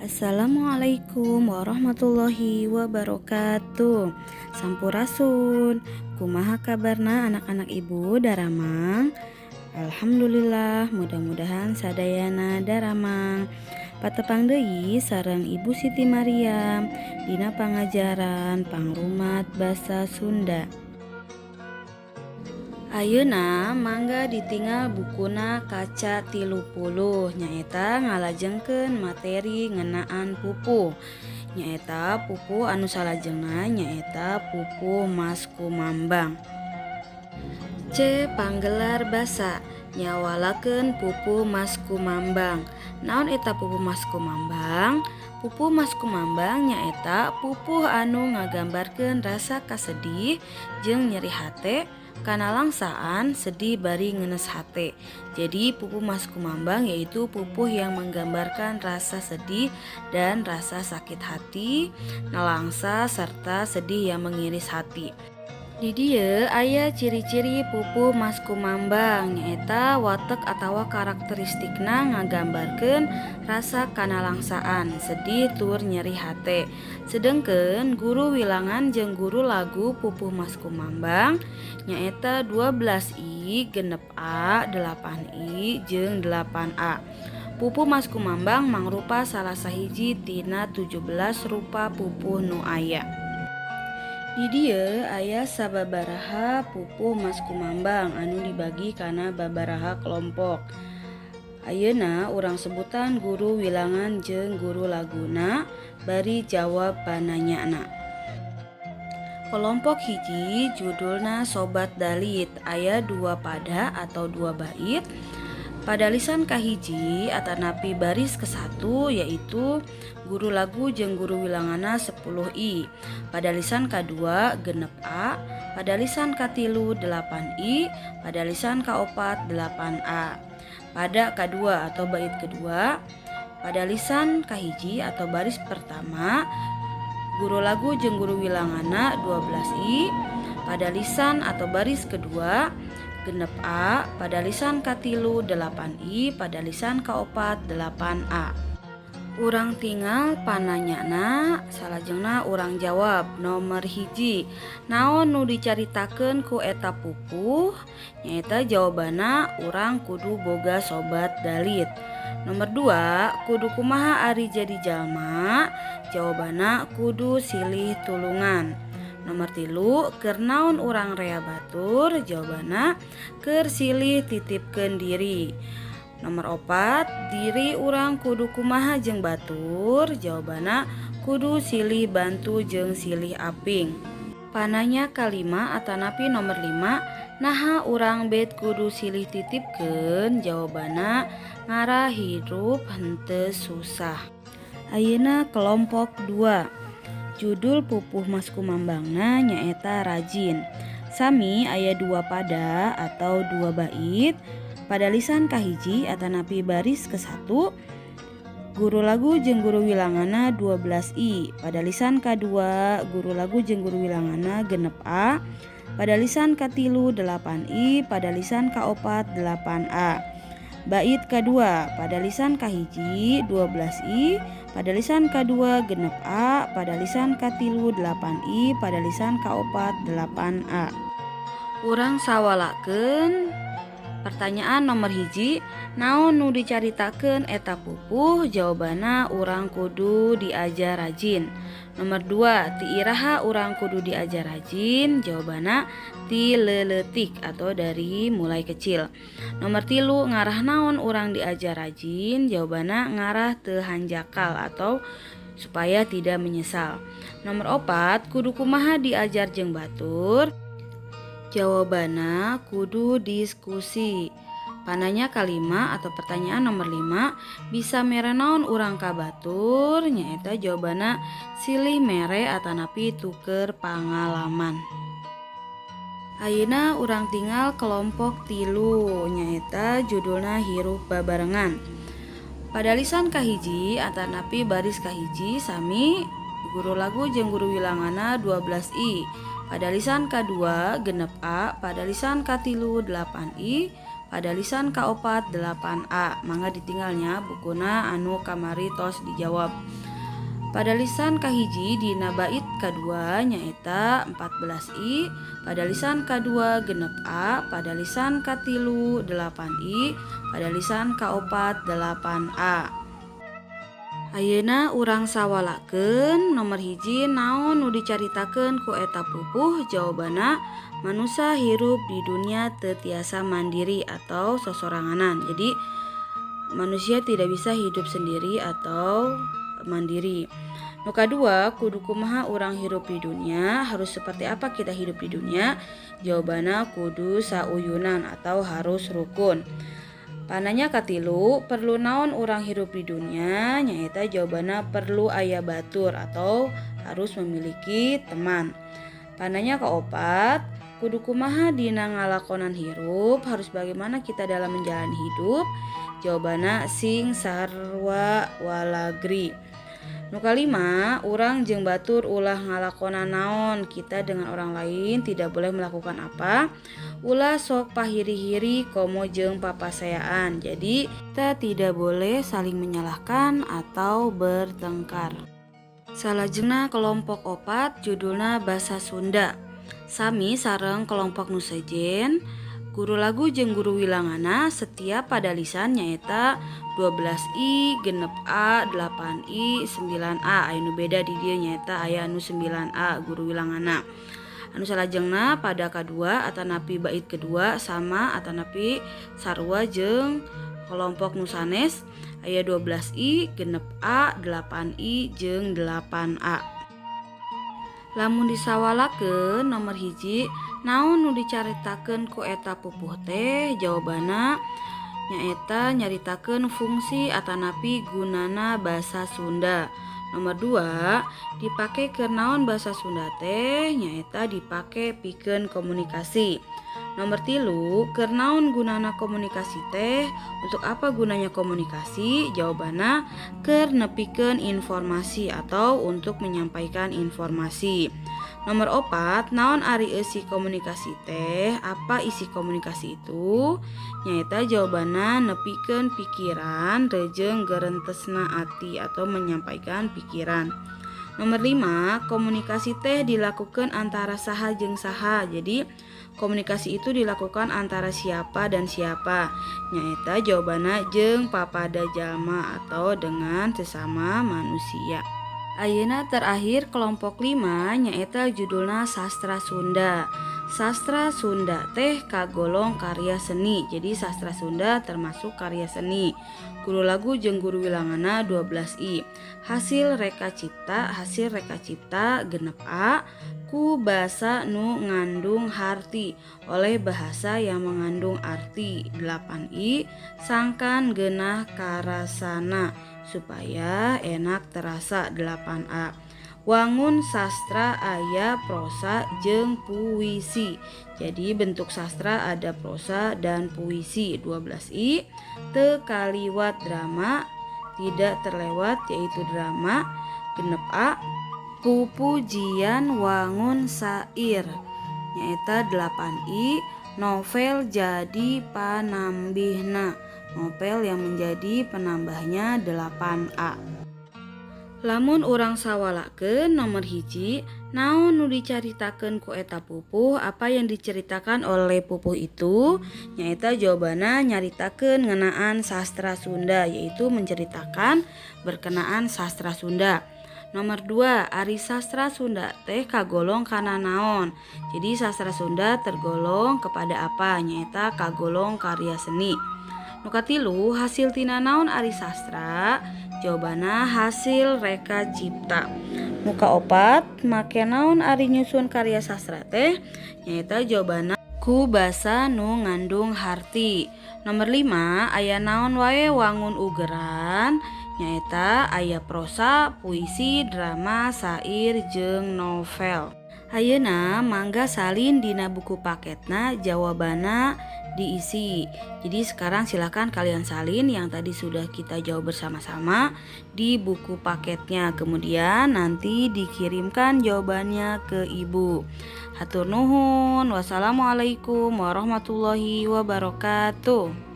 Assalamualaikum warahmatullahi wabarakatuh. Sampurasun. Kumaha kabarna anak-anak Ibu, daramang? Alhamdulillah, mudah-mudahan sadayana daramang. Patepang deui sareng Ibu Siti Maryam dina pangajaran pangrumat basa Sunda. Ayeuna mangga ditingal bukuna kaca 30, nyaeta ngalajengkeun materi ngeunaan pupuh. Nyaeta pupuh anu salajengna, nyaeta pupuh Maskumambang. C panggelar basa nyawalakeun pupuh Maskumambang. Naon eta pupuh Maskumambang? Pupuh Maskumambang nyaeta pupuh anu ngagambarkeun rasa kasedih jeung nyeri hate kana langsaan, sedih bari ngenes hate. Jadi, pupuh Maskumambang yaitu pupuh yang menggambarkan rasa sedih dan rasa sakit hati, nelangsa, serta sedih yang mengiris hati. Di dieu aya ciri-ciri pupuh Maskumambang, nyaeta watek atawa karakteristikna ngagambarkeun rasa kanalangsaan, sedih tur nyeri hate. Sedengkeun guru wilangan jeung guru lagu pupuh Maskumambang nyaeta 12I, 6A, 8I, jeung 8A. Pupuh Maskumambang mangrupa salah sahiji tina 17 rupa pupuh nu aya. Di dieu aya sababaraha pupuh Maskumambang anu dibagi kana babaraha kelompok. Ayeuna urang sebutan guru wilangan jeung guru laguna bari jawab pananyana. Kelompok hiji judulna Sobat Dalit, aya dua pada atau dua bait. Pada lisan kahiji atanapi baris ke-1, yaitu guru lagu jeung guru wilanganna 10I. Pada lisan kedua 6A, pada lisan katilu 8I, pada lisan kaopat 8A. Pada kedua atau bait kedua, pada lisan kahiji atau baris pertama, guru lagu jeung guru wilanganna 12I. Pada lisan atau baris kedua 6A, pada lisan katilu 8I, pada lisan kaopat 8A. Urang tingal pananyana, salajengna urang jawab. Nomor 1, naon nu dicaritakeun ku eta pupuh? Nyaeta jawabanna urang kudu boga sobat dalit. Nomor 2, kudu kumaha ari jadi jalma? Jawabanna kudu silih tulungan. Nomor 3, keur naon urang rea batur? Jawabanna keur silih titipkeun diri. Nomor 4, diri urang kudu kumaha jeung batur? Jawabanna kudu silih bantu jeung silih aping. Pananya kalima atanapi nomor 5, naha urang bet kudu silih titipkeun? Jawabanna ngarah hirup henteu susah. Ayeuna kelompok 2, judul pupuh Maskumambangna nyaeta Rajin. Sami aya dua pada atau dua bait. Pada lisan kahiji atanapi baris ke-1, guru lagu jeung guru wilanganna 12I. Pada lisan kedua, guru lagu jeung guru wilanganna 6A, pada lisan katilu 8I, pada lisan kaopat 8A. Bait kedua, pada lisan kahiji 12I, pada lisan kedua 6A, pada lisan katilu 8I, pada lisan kaopat 8A. Urang sawalakeun pertanyaan nomor 1, naon nu dicaritakeun eta pupuh? Jawabanna urang kudu diajar rajin. Nomor 2, ti iraha urang kudu diajar rajin? Jawabanna ti leuletik atau dari mulai kecil. Nomor 3, ngarah naon urang diajar rajin? Jawabanna ngarah teu hanjakal atau supaya tidak menyesal. Nomor 4, kudu kumaha diajar jeung batur? Jawabanna kudu diskusi. Pananya kalima atau pertanyaan nomor 5, bisa mere naon urang ka batur? Nyaeta jawabanna silih mere atanapi tuker pangalaman. Ayeuna urang tingal kelompok 3, nyaeta judulna Hirup Babarengan. Pada lisan kahiji atanapi baris kahiji, sami guru lagu jeung guru wilanganna 12I. Pada lisan kadua 6A, pada lisan katilu 8I, Pada lisan kaopat 8A. Mangga ditingal nya bukuna anu kamari tos dijawab. Pada lisan kahiji dina bait kadua nyaeta 14I, pada lisan kadua 6A, pada lisan katilu 8I, pada lisan kaopat 8A. Ayeuna urang sawalakeun. Nomor 1, naon nu dicaritakeun ku eta pupuh? Jawabanna, manusia hirup di dunia teu tiasa mandiri atau sosoranganan. Jadi manusia tidak bisa hidup sendiri atau mandiri. Nu kadua, kudu kumaha urang hirup di dunia? Harus seperti apa kita hidup di dunia? Jawabanna, kudu sauyunan atau harus rukun. Pananya katilu, perlu naon urang hirup di dunia? Nyaeta jawabanna perlu aya batur atau harus memiliki teman. Pananya kaopat, kudu kumaha dina ngalakonan hirup? Harus bagaimana kita dalam menjalani hidup? Jawabanna sing sarwa walagri. Nu kalima, urang jeung batur ulah ngalakonan naon? Kita dengan orang lain tidak boleh melakukan apa? Ulah sok pahiri-hiri komo jeung papaseaan. Jadi kita tidak boleh saling menyalahkan atau bertengkar. Salajengna kelompok 4, judulna Basa Sunda. Sami sareng kelompok nu sejen, guru lagu jeung guru wilanganna setiap pada lisan nyaeta 12I, 6A, 8I, 9A. Aya nu beda di dieu nyaeta aya anu 9A guru wilanganna. Anu salajengna pada kadua atanapi bait kedua sama atanapi sarua jeung kelompok nu sanes, aya 12I, 6A, 8I jeung 8A. Lamun disawalakeun, nomor 1, naon nu dicaritakeun ku eta pupuh teh? Jawabanna nyaeta nyaritakeun fungsi atanapi gunana basa Sunda. Nomor 2, dipake keur naon basa Sunda teh? Nyaeta dipake pikeun komunikasi. Nomor 3, keur naon gunana komunikasi teh? Untuk apa gunanya komunikasi? Jawabanna keur nepikeun informasi atau untuk menyampaikan informasi. Nomor 4, naon ari eusi komunikasi teh? Apa isi komunikasi itu? Nyaeta jawabanna nepikeun pikiran rejeung gerentesna ati atau menyampaikan pikiran. Nomor 5, komunikasi teh dilakukan antara saha jeung saha? Jadi komunikasi itu dilakukan antara siapa dan siapa? Nyaeta jawabanna jeung papada jalma atau dengan sesama manusia. Ayeuna terakhir kelompok 5, nyaeta judulna Sastra Sunda. Sastra Sunda teh kagolong karya seni. Jadi sastra Sunda termasuk karya seni. Guru lagu jeung guru wilanganna 12I. Hasil reka cipta, hasil reka cipta 6A ku basa nu ngandung harti, oleh bahasa yang mengandung arti 8I, sangkan genah karasana, supaya enak terasa 8A. Wangun sastra aya prosa jeung puisi. Jadi bentuk sastra ada prosa dan puisi 12I. Teu kaliwat drama, tidak terlewat yaitu drama 6A. Pupujian wangun sair nyaeta 8I. Novel jadi panambihna, novel yang menjadi penambahnya 8A. Lamun urang sawalakeun, nomor 1, naon nu dicaritakeun ku eta pupuh? Apa yang diceritakan oleh pupuh itu? Nyaeta jawabanna nyaritakeun ngeunaan sastra Sunda, yaitu menceritakan berkenaan sastra Sunda. Nomor 2, ari sastra Sunda teh kagolong kana naon? Jadi sastra Sunda tergolong kepada apa? Nyaeta kagolong karya seni. Nu katilu, hasil tina naon ari sastra? Jawabanna hasil reka cipta. Nu kaopat, make naon ari nyusun karya sastra teh? Nyaeta jawabanna ku basa nu ngandung harti. Nomor 5, aya naon wae wangun ugeran? Nyaeta aya prosa, puisi, drama, sair jeung novel. Ayeuna mangga salin dina buku paketna jawabanna. diisi. Jadi sekarang silakan kalian salin yang tadi sudah kita jawab bersama-sama di buku paketnya. Kemudian nanti dikirimkan jawabannya ke ibu. Hatur nuhun. Wassalamualaikum warahmatullahi wabarakatuh.